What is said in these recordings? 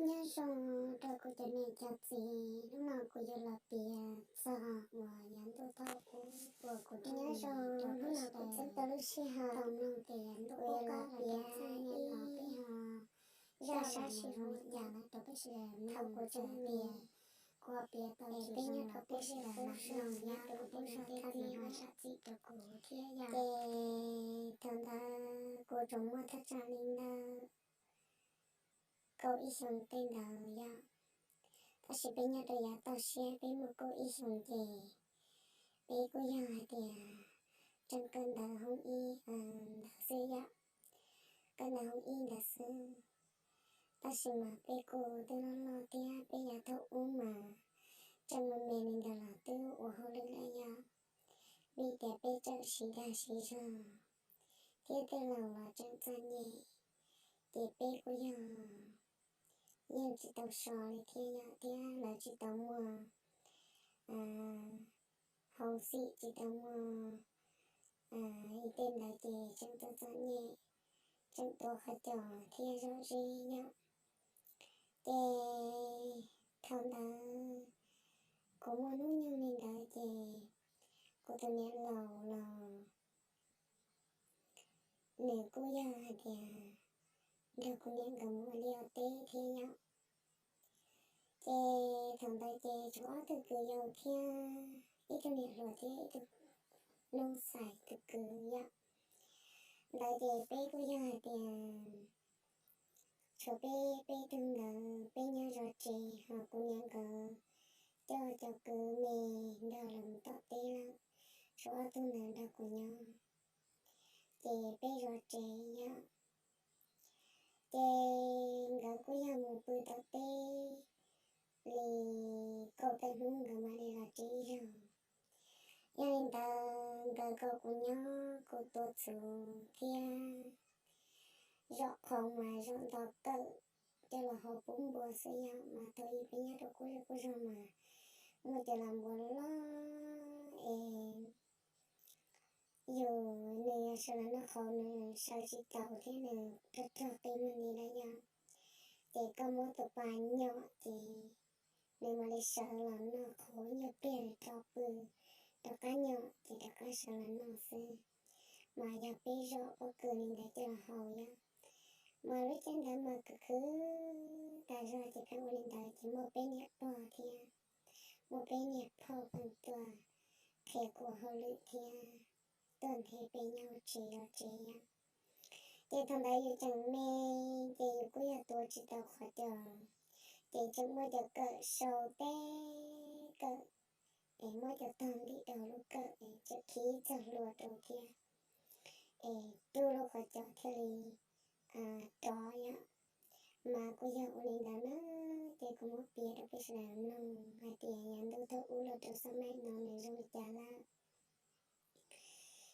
Nyob zoo rau kuv cov niam cov txiv, hnub no kuv yuav los piav txog uas yav ntuj thawj ub uas kuv nyob zoo hnub no kuv txeeb tau lub sij hawm los mloog tias yav ntuj kuv yuav los piav ib zaj sab sij huam li cas no rau peb sawv daws mloog. Thaum kuv tseem piav, kuv piav tau es peb nyob rau peb sawv daws mloog nyob rau peb sawv daws thiaj li ho zam txim rau kuv thiab yom. Ces thaum ntawd kuv tsuas muaj thaj tsam li ntawd kaum ib xyoos tej ntawd yom. Tab sis peb nyob rau yav toj siab peb muaj kaum ib xyoos ces peb kuj yog hais tias tseem kawm ntawv hoob ib ntawd xwb yom, kawm ntawv hoob ib ntawd xwb. Tab sis mas peb kuj twb loj loj thiab peb yav thaum ub mas tseem me me li ntawd los twb ua hauj lwm lawm yom, vim tias peb tseem siv dag siv zog thiab tej laus los tseem txom nyem, ces peb kuj yog yeej tsis tau so li thiab yom, thiab lawv tsis tau muaj hauv xim tsis tau muaj ib tej ntawd ces tseem txom txom nyem, tseem tuav qhov cos thiab zom zeb yom. Ces thaum ntawd kuv muaj hnub nyoog li ntawd ces kuv tus niam laus los nws kuj yog hais tias nrog kuv niam nkawd mus ua liaj ua teb thiab yom. Ces thaum ntawd ces tshuav ob tug kwv yau thiab ib tug niam hluas thiab ib tug noob xais tus kwv yom. Ntawd ces peb kuj yog hais tias tshuav peb peb tug ntawd peb nyob zov tsev, ho kuv niam nkawd coj cov kwv me nrog lawv mus tom teb lawm, tshuav ob tug ntawd nrog kuv nyob. Ces peb zov tsev yom, ces nkawd kuj yog mus pw tom teb li kaum tawm hnub nkawd mam li los tsev ib zaug. Yog li ntawd nkawd kom kuv nyob kuv tuav txhuv thiab zom qhov mas zom nto kawm coj los hau pub npua xwb yom, mas thaum ub peb nyob rau kuj zej kuj zog mas muaj cov lam npua loj loj es yus nws yog sawv los noj qhauv nws sawv tsis taus thiab nws rog rog qi muag li lawm yom. Ces koj muab tus pas nyom ces nws mam li sawv los noj qhauv ib nyuag pliag nws rov pw rov qab nyom ces rov qab sawv los noj xwb. Mas yog peb zom pob kws li ntawd coj los hau yom. Mas lub caij ntawd mas khwv khwv tas zog ces pheej ua li ntawd ces muaj peb niam pog thiab muaj peb niam phauj pheej tuaj qhia kuv hauj lwm thiab tuaj nthe peb nyob tsev zov tsev yom. Ces thaum ntawd yus tseem me ces yus kuj yog tuav tsis tau qhov cos, ces tseem muab cov kawm sau teb kawm es muab cov tog ntim rau lub kawm es tseem khib txog hlua rau thiab es rub lub qhov cos thiaj li rov yom. Mas kuj yog ua li ntawd na, ces kuv muab piav rau peb sawv daws mloog hais tias yav ntuj thaum ub los rau xab maim no nws zoo li cas lawm.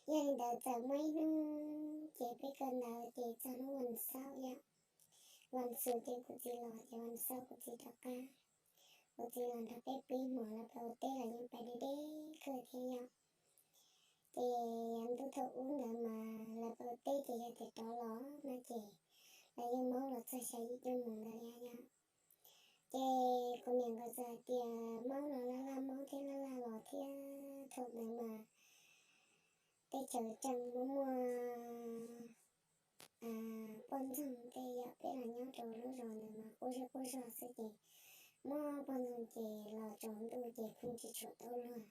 Yog li ntawd txawm muaj ib hnub ces peb kawm ntawv ces txog hnub vas xaum yom, vas xuv ces kuv txiv los ces vas xaum kuv txiv rov qab, kuv txiv los nrog peb pw ib hmos, lawv pais ua teb los yeej pais deb deb kawg thiab yom. Ces yav ntuj thaum ub ntawd mas lawv pais ua teb ces yog tias rov los no ces lawv yeej maub los txog xya yim cuaj moos ntawd li yom. Ces kuv niam nkawd txawm hais tias maub los laj laj maub thiab laj laj los thiab, thaum ntawd mas teb chaws tseem muaj muaj poj ntxoog tej yom, peb los nyob rau lub zos ntawd mas quaj zej quaj zog xwb ces muaj poj ntxoog ces los tsaus ntuj ces pheej tsis tshua tau luag.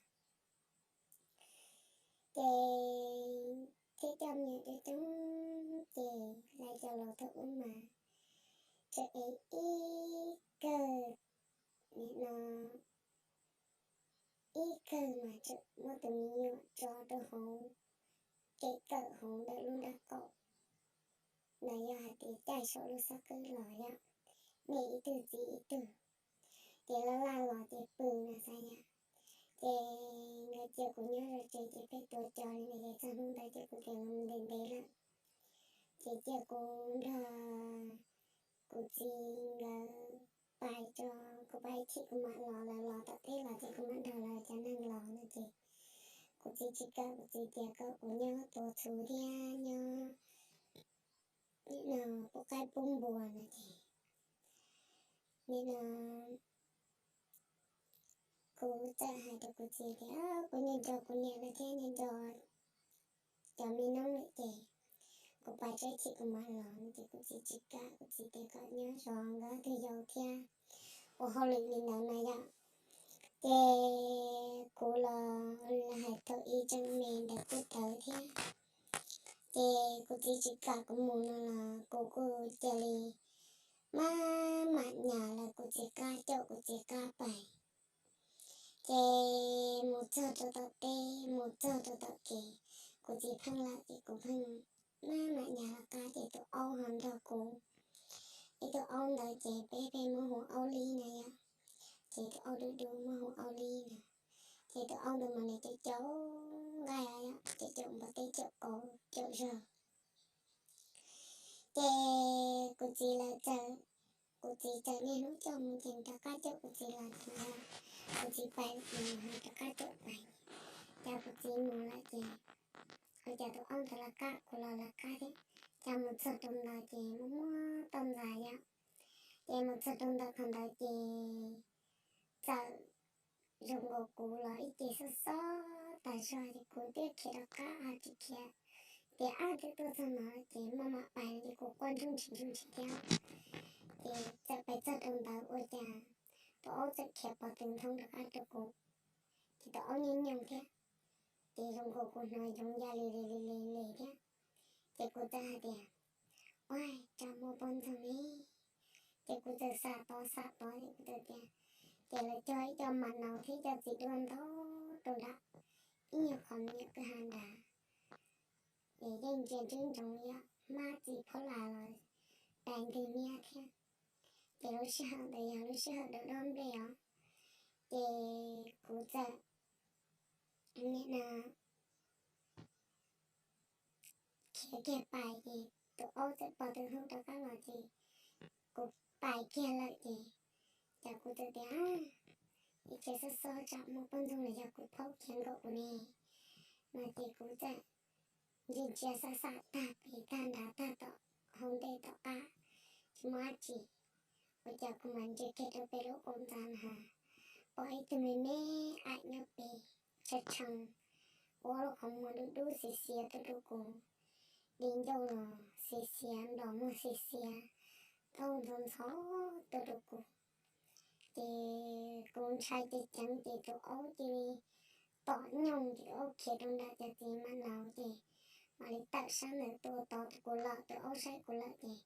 Ces thiab coj me nyuam coob coob ces lawv cov laus thaum ub mas tseem ev ib kawg, nim no ib kawg mas tseem muab tus me nyuam tso rau hauv kem kawm hauv ntawm lub nrab qaum, mas yog hais tias caij saum lub xab qwb los yom, niam ib tug txiv ib tug, ces laj laj los ces pw no xav yom. Ces nkawd cia kuv nyob zov tsev ces pheej tuav cos li ntawd ces txog hnub ntawd ces kuv tias los ntev ntev lawm, ces cia kuv nrog kuv txiv nkawd pais tso, kuv pais chim kuv mam los, lawv los tom teb los ces kuv mam nrog lawv cov neeg los no ces kuv txiv tsis kam, kuv txiv tias kom kuv nyob tuav txhuv thiab nyob pub qaib pub npua no ces nim no kuv txawm hais rau kuv txiv tias kuv nco nco kuv niam lawv thiab nco nco cov me noob lawm ces kuv pais tsheb chim kuv mam los no ces kuv txiv tsis kam, kuv txiv tias kom nyob zov nkawd ob tug yau thiab ua hauj lwm li ntawd na yom. Ces kuv los hais thaum ub tseem me ntawd kuj tawv thiab, ces kuv txiv tsis kam kuv mus no los kuv kuj cia li maj mam nyas lawv, kuv txiv qab caum kuv txiv qab pais. Ces mus txog rau tom teb, mus txog rau tom kev, kuv txiv pheej lawm ces kuv pheej maj mam nyas lawv qab ces tus aub ho nrog kuv. Ib tug aub ntawd ces peb pheej muab hu Aub Lib na yom, ces tus aub dub dub muab hu Aub Lib na. Ces tus aub ntawd mas nws caum caum nqaij, caum caum npua teb, caum kauv caum zog. Ces kuv txiv lawv txawm, kuv txiv txawm niaj hnub coj mus ces rov qab caum kuv txiv los ces kuv txiv pais, rov qab caum pais. Ces kuv txiv mus lawm ces ua cas tus aub ntawd lawv qab, kuv los lawv qab thiab. Ces mus txog rau ntawd ces muaj muaj toj ntxas yom. Ces mus txog rau ntawm qhov ntawd ces txawm zoo nkaus kuv los ib ce xob xob tas zog ces kuv twb khiav rov qab ho tsis khiav, tias ab twb tuaj txog no ces maj mam pais ces kuv quaj ntsuj ntshis ntsuj ntshis thiab. Ces txawm pais txog rau ntawd ua cas tus aub txawm khiav pov tw nthoob rov qab rau kuv, ces tus aub nyooj nyooj thiab, ces zoo nkaus kuv hnov yoov ya li li li li li thiab. Ces kuv txawm hais tias, ua cas muaj poj ntxoog ne? Ces kuv txawm xam tod xam tod ces kuv txawm tias, ces lawv cog ib co mas naus thiab cov txiv duaj ntau rau nram ib nyuag qhov me nyuam kwj ha nrad, ces yeej ntsia ntswb ntsoov li hmab txiv phaub las los dai ntwg niab thiab. Ces lub sij hawm ntawd yog lub sij hawm dawm dob nplej os, ces kuv txawm nim no khiav kiag pais ces tus aub txawm pov tw nthoob rov qab los ces kuv pais kiag lawm ces, ces kuv txawm tias, ib ce xob xob tsam muaj poj ntxoog los yog kuv phaub khiav nkaum kuv ne, no ces kuv txawm ntsia ntsia xam xam tag pem tag nrad tag tom hauv ntej tom qab, tsis muaj dab tsi. Ua cas kuv mam ntsia kiag rau pem lub qub ntxa na has, pom ib tug me me aim nyob pem, tshee tshee, ua lub qhov muag dub dub xiav xiav tuaj rau kuv, di ncauj los xiav xiav, nplom muag xiav xiav, taub ntxhov ntxhov tuaj rau kuv. Ces kuv ntshai ceev ceev ces tus aub cia li tom nyooj ces tus aub khiav rau nram cov txiv mas laus ces mam li tawm sab ntawd tuaj tod kuv lawm, tus aub saib kuv lawm ces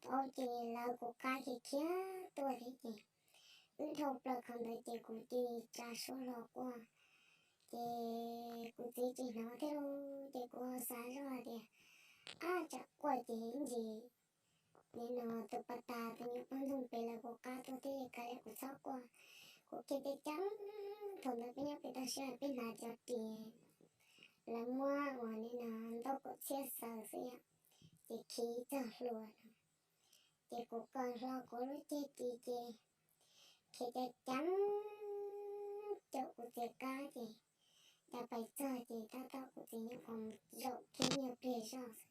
tus aub cia li lawv kuv qab khiav khiav tuaj thiab ces wb dhau plaws qhov ntawd ces kuv cia li tsa suab hlo quaj. Ces kuv txiv tsis hnov thiab lauj, ces kuv ho xav zoj hais tias, ab tsam quaj ces ib ntsis nim no tus pas tas tus nyuam poj ntxoog pem lawv kuv qab tuaj thiab, kav liam kuv txhob quaj. Kuv kiag ceev ceev, thaum ntawd peb nyob pem toj siab peb hnav cov ris lawv muab uas nim no ntaub kaum txhiab xaws xwb yom, ces khi txog hlua no. Ces kuv kaw hlo kuv lub ceg kis ces khiav ceev ceev caum kuv txiv qab ces, cas pais txog ces tab tom kuv txiv nyuam qhuav zaum kiag nyuag pliag zoj xwb.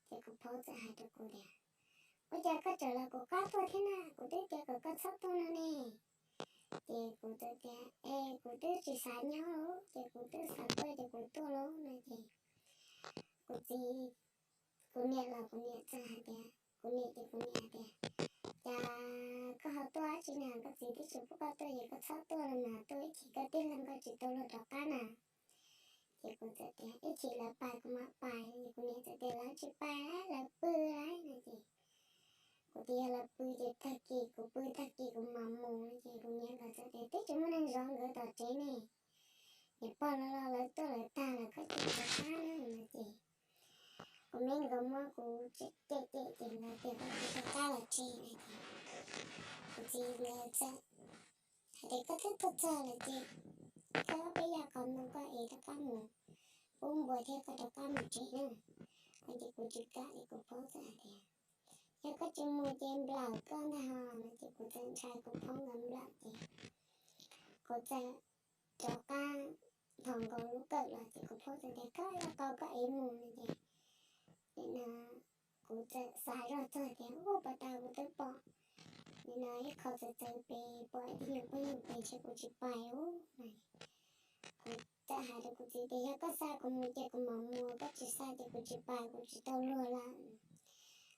Ces kuv phaub txawm hais rau kuv tias, ua cas koj tseem lawv kuv qab tuaj thiab na, kuv twb tias kom koj txhob tuaj no ne. Ces kuv txawm tias, es kuv twb tsis xav nyob, ces kuv twb xav tuaj ces kuv tuaj lauj no ces kuv txiv, kuv niam los kuv niam txawm hais tias, kuv niam ces kuv niam hais tias, cas koj ho tuaj dab tsi na, koj txiv twb tsis pub koj tuaj ces koj txhob tuaj los mas, tuaj ib chim koj tij laug nkauj tsis tau luag rov qab na. Ces kuv txawm tias ib chim lawv pais kuv mam pais, kuv niam txawm tias lawv tsis pais lawv pw lawm no ces kuv tias yog lawv pw ces tag kis kuv pw tag kis kuv mam mus no ces kuv niam nkawd txawm tias twb tsis muaj neeg zov nkawd tom tsev ne, niam pog los los lawv tuaj lawv tag lawm koj tsis rov qab na no ces kuv me nkawd muab kuv cem cem ces nkawd tias koj tsis rov qab los tsev no ces kuv txiv nkawd txawm hais tias koj twb tuaj txog lawm ces koj peb yam qhov ntoo koj es rov qab mus pub npua thiab koj rov qab mus tsev na. No ces kuv tsis kam li, kuv phaub txawm hais tias yog koj tsis mus ces nplawm koj ntag ho no ces kuv txawm ntshai kuv phaub nkawd nplawm ces kuv txawm rov qab nthos nkaus lub kawm los ces kuv phaub txawm tias koj yog qhov koj es mus no ces nim no kuv txawm xav zoj txog tias ua pas tas kuv twb pom no ib qho txawv txawv pem, pom ib tug nyuag phooj ywg pem ntshe kuv tsis pais os. Kuv txawm hais rau kuv txiv tias yog koj xa kuv mus ces kuv mam mus, koj tsis xa ces kuv tsis pais, kuv tsis tau luag lawm.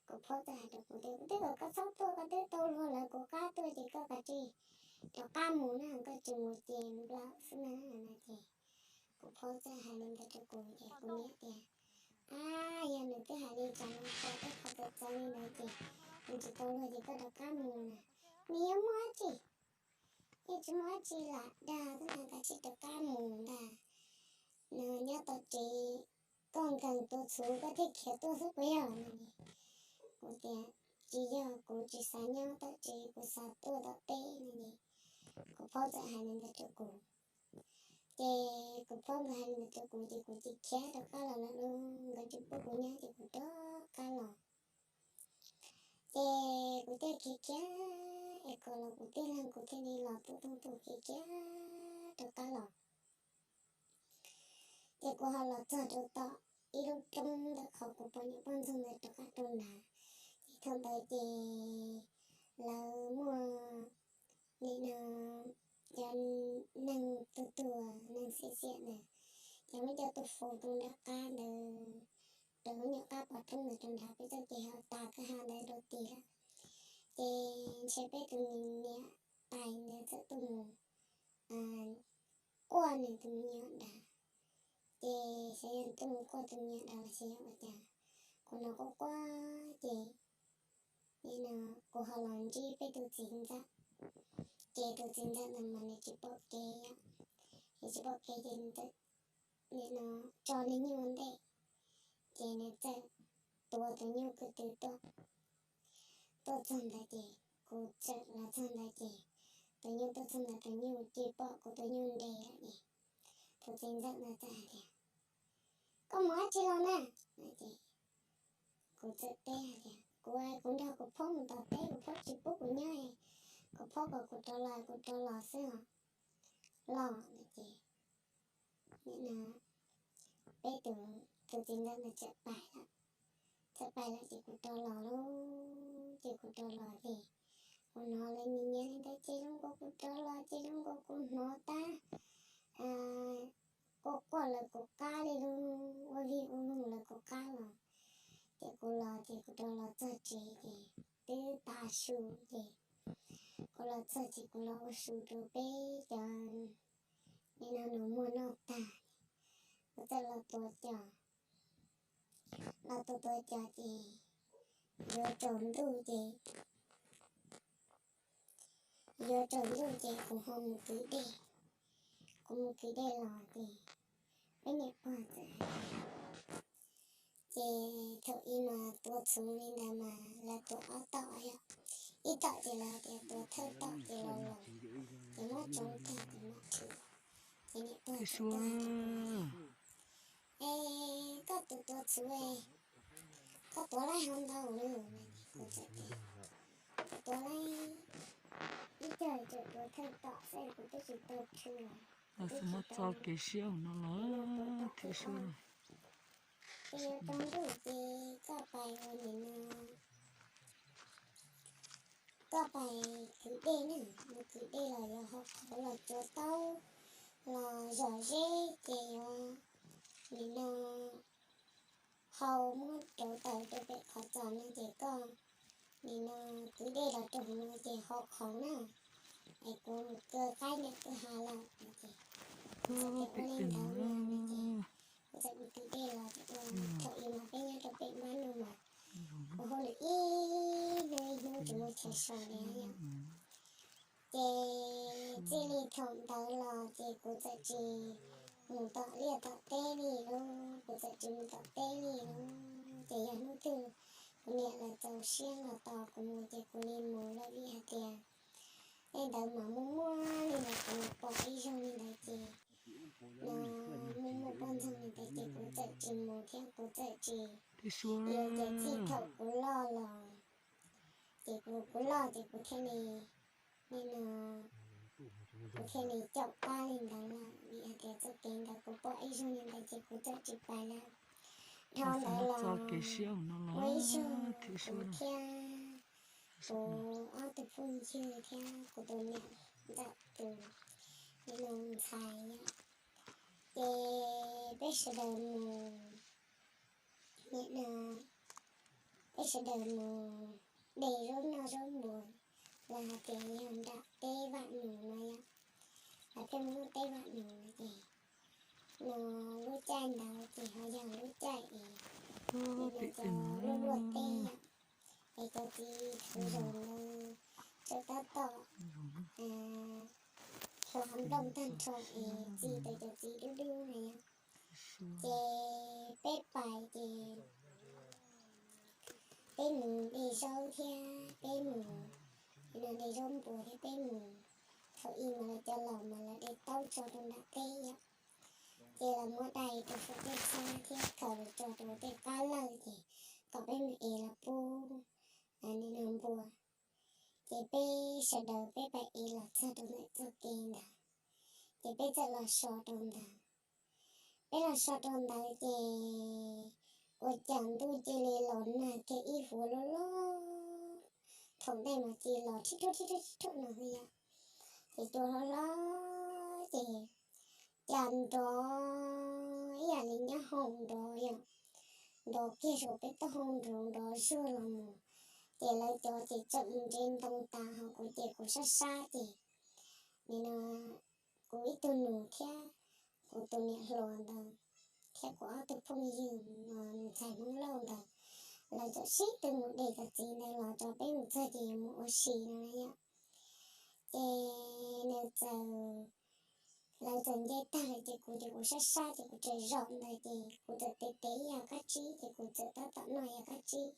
Kuv phob txawm hais rau kuv tias kuv twb kom koj txhob tuaj, koj twb tau luag lawm, kuv qab tuaj ces koj kav tsij rov qab mus na, koj tsis mus ces nplawm xwb na no ces kuv phob txawm hais li ntawd rau kuv ces kuv niam tias, ab, yog nws twb hais li cas no, pom tej qhov txawv txawv li ntawd ces nws tsis tau luag ces koj rov qab mus na. Nws yuav muaj dab tsi? Yeej tsis muaj dab tsi lam dag, twb hais kav tsij rov qab mus ntag. Nws nyob tom tsev, koj nkees tua txhuv koj thiaj khiav tuaj xwb puas yog no? Kuv tias tsis yog, kuv tsis xav nyob tom tsev, kuv xav tuaj tom teb no. Kuv phob txawm hais li ntawd rau kuv ces kuv phob nkawd hais li ntawd rau kuv ces kuv cia li khiav rov qab los lawm lauj. Nkawd tsis pub kuv nyob ces kuv rov qab los. Ces kuv thiaj khiav khiav es kom los kuv tij laug kuv thiaj li los tub tooj tus khiav khiav rov qab los. Ces kuv ho los txog rau tom ib lub roob ntawm qhov kuv pom nyuam poj ntxoog ntawd rov qab rau nrad. Ces thaum ntawd ces lawv muaj nim no cov neeg tuag tuag neeg xiam xiam ntawd, ces muab coj tuaj faus rau nram qab ntawd, rau lub nyuam qab pov roob ntawd rau nrad, peb txoj kev hav tas kwj ha ntawd rau tid lawm. Ces ntshe peb tus niam tais ntawd txawm tuaj mus quaj nws tus me nyuam nrad. Ces xyov yog tuaj mus quaj tus me nyuam nrad los xyov yog ua cas, kuv hnov quaj quaj ces nim no kuv ho los ntsib peb tus txiv ntxawm. Ces tus txiv ntxawm ntawd mas nws tsis pom kev, nws tsis pom kev ces nws txawm nim no tso nws nyuj ua ntej, ces nws txawm tuav tus nyuj ko tw tuaj. Tuaj txog ntawd ces kuv txawm los txog ntawd ces tus nyuj tuaj txog ntawd tus nyuj cia li pom kuv tus nyuj nres lawm ces tus txiv ntxawm ntawd txawm hais tias, koj mus dab tsi los na? Ces kuv txawm teb hais tias kuv, kuv nrog kuv phob mus tom teb, kuv phob tsis pub kuv nyob, kuv phob kom kuv rov los kuv rov los xwb os. Los no ces nim no peb tus, tus txiv ntxawm ntawd txawm pais lawm. Txawm pais lawm ces kuv rov los lauj, ces kuv rov los ces kuv hnov lawv nyiav nyiav li ntawd ces zoo nkaus kuv rov los ces zoo nkaus kuv hnov tab quaj quaj lawv kuv qab li, ua vig ua voog lawv kuv qab los. Ces kuv los ces kuv rov los txog tsev ces twb tav su ces kuv los txog ces kuv los ua su rau peb cov nim no nus muag noj tag, kuv txawm los tuav cos. Los tuav tuav cos ces yuav tsaus ntuj ces, yuav tsaus ntuj ces kuv ho mus kwv dej. Kuv mus kwv dej los ces peb niam pog txawm, ces thaum ub mas tuav txhuv li ntawd mas lawv tuav ob tom yom, ib tom ces lawv tias tuav thawj tom ces los los, ces muab tsoov tag ces mam rhwv. Ces niam pog txawm tuaj hais rau kuv tias, es koj tus tuav txhuv, koj tuav laib hau ntau lawm? Kuv txawm tias, kuv tuav laib ib co, tseem tuav thawj tom xwb, kuv twb tsis tau rhwv, kuv twb tsis tau, kuv mam tuav tom thawj tom. Ces yuav tsaus ntuj ces koj pais ua nim no, koj pais kwv dej na, mus kwv dej los yuav hau qhov los tsuav taub los zom zeb ces yuav nim no hau muab rauv taws rau pem qhov txos no ces koj nim no kwv dej los rau hauv no ces hau qhov na, es kuv mus kawg qaib ntawm kwj ha lawm no ces kuv txawm tias ua li ntawd no ces kuv txawm mus kwv dej los ces ua, thaum ub mas peb nyob rau pem npab no mas kuv hau lawm ib hnub ib hnub tsis muaj chaw so li yom. Ces txij li thaum ntawd los ces kuv txawm tsis mus tom liaj tom teb li lauj, kuv txawm tsis mus tom teb li lauj. Ces yog hnub twg kuv niam lawv txaus siab los tos kuv mus ces kuv li mus lawm, vim hais tias tej ntawd mas muaj muaj li ntawd, kuv pom ib zaug li ntawd ces no muaj muaj poj ntxoog li ntawd ces kuv txawm tsis mus thiab kuv txawm tsis, ces txij thaum kuv loj los ces kuv, kuv loj ces kuv thiaj li, nim no kuv thiaj li caum pab li ntawd lawm, vim hais tias txoj kev ntawd kuv pom ib zaug li ntawd ces kuv txawm tsis pais lawm. Dhau ntawd los muaj ib zaug kuv thiab kuv ob tug phooj ywg thiab kuv tus niam ntxawm tus me ntxhais yom, ces peb sawv daws mus, nim no peb sawv daws mus de zaub noj zaub npua, los hais tias yog nram teb Vam Nus no yom, los peb mus teb Vam Nus no ces, no lub caij ntawd ces ho yog lub caij es, no cov luaj luaj teb yom, es cov txiv thwv zaum ntawd tseem tab tom hlawv nplooj tag nrho es txi tau cov txiv dub dub na yom. Ces peb pais ces peb mus de zaub thiab peb mus, no de zaub npua thiab peb mus, thaum ub mas lawv cov laus mas lawv de taub tso rau nram teb yom, ces lawv muab dai rau saum tej txhab thiab khaws los tso rau tej qab lawj ces kom peb mus ev los pub, nim no npua. Ces peb sawv daws peb pais ev los txog rau ntawm txoj kev ntawd, ces peb txawm los so rau ntawd. Peb los so rau ntawd ces ua cas ntuj cia li los nag kiag ib vuag loj loj, thaum ntej mas cia li los thib ruaj thib ruaj thib ruaj no yom, ces cua hlob hlob ces cas nrov ib yam li nyab hoom nrov yom, nrov kiag saum peb taub hau nrov nrov zuag los mus, ces lawv cov ces tseem ntse ntoo tas ho kuv ces kuv sab sab ces, nim no kuv ib tug nus thiab kuv tus niam hluas ntawd thiab kuv ob tug phooj ywg ntxhais Hmoob Lauj ntawd, lawv txawm sib tw mus de cov txiv ntawd los tso peb mus txog ces yuav mus ua si no na yom. Ces nws txawm, lawv txawm nce tag lawm ces kuv ces kuv sab sab ces kuv tseem zaum ntawd ces kuv txawm tev tev yam kab tsib ces kuv txawm tab tom noj yam kab tsib,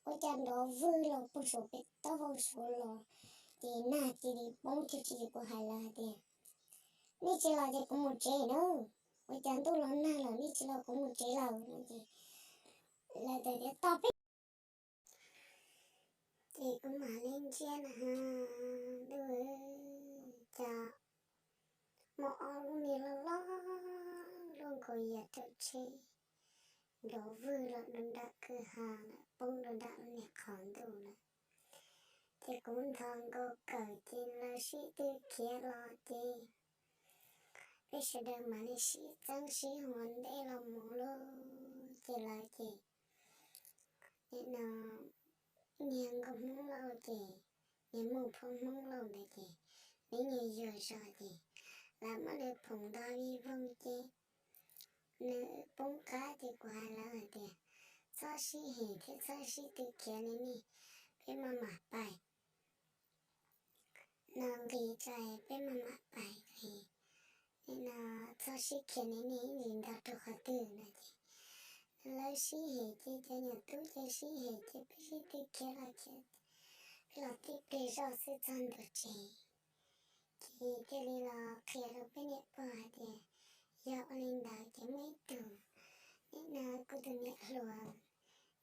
ua cas nrov vwg los puag saum peb taub hau suav los, ces nag cia li poob cuag tsi ces kuv hais lawv hais tias, nej tsis los ces kuv mus tsev na, ua cas ntuj los nag lawm nej tsis los kuv mus tsev lawm no ces lawv txawm tias tos peb. Ces kuv mam li ntsia na, ntuj, cas muaj ob lub niag loj loj luaj nkaus yam raum tsheb, nrov vwg los rau nram kwj ha lawm, poob rau nram lub niag qhov ntuj lawm. Ces kuv ntho nkaus kawm ces lawv sib tw khiav los ces peb sawv daws mam li sib txeeb sib hua ntej los mus lauj. Ces lawv ces, nim no niag nkauj Hmoob Lauj ces, niag muam phauj Hmoob Lauj ntawd ces, nws nyuag yuag zog ces lawv muab nws phoom nto vij voog ces nws poob qab ces kuv hais lawv hais tias, txhob sib hem thiab txhob sib tw khiav li nej, peb maj mam pais. No nqis tso peb maj mam pais li, no txhob sib khiav li nej, ib ntsis nto rau qhov twg no ces lawv sib hem ces cov nyuam tub ces sib hem ces peb sib tw khiav los khiav, peb los tib pliag zoj xwb txog ntua tsev. Ces thiaj li los qhia rau peb niam pog hais tias, yog ua li ntawd ces muaj ib tug, nim no kuv tus niam hluas,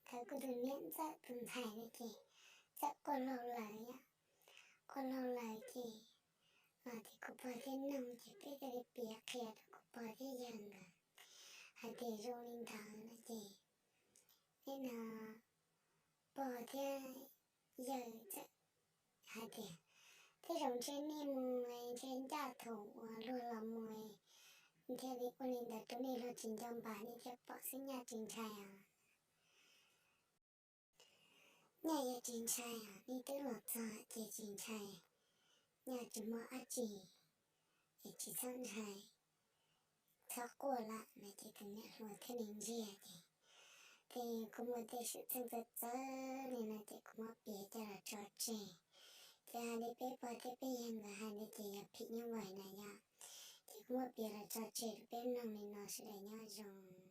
ntawd kuv tus niam ntxawm tus ntxhais no ces txawm quaj laug lawm yom, quaj laug lawm ces, ces kuv pog thiaj noog ces peb thiaj li piav qhia rau kuv pog thiab yawg nkawd hais tias zoo li ntawd no ces, nim no pog thiab yawg txawm hais tias, tej zaum ntshe nej mus ntshe ncaj thaum uas luag los mus, thiaj li ua li ntawd rau nej, luag tsis nco npam nej thiaj pom xwb, nyaj tsis ntshai os. Nyaj yuav tsis ntshai os, nej twb los txog ces tsis ntshai, nyaj tsis muaj dab tsi, es tsis txhob ntshai, txhob quaj lawm no ces tus niam hluas thiaj li ntsia ces, ces kuv muaj tej xwm txheej txawv txawv li no ces kuv muab piav coj los tso tseg. Ces hais li peb pog thiab peb yawg nkawd hais li ces yog phim nyuj vais na yom, ces kuv muab piav los tso tseg rau peb mloog li no, sawv daws nyob zoo.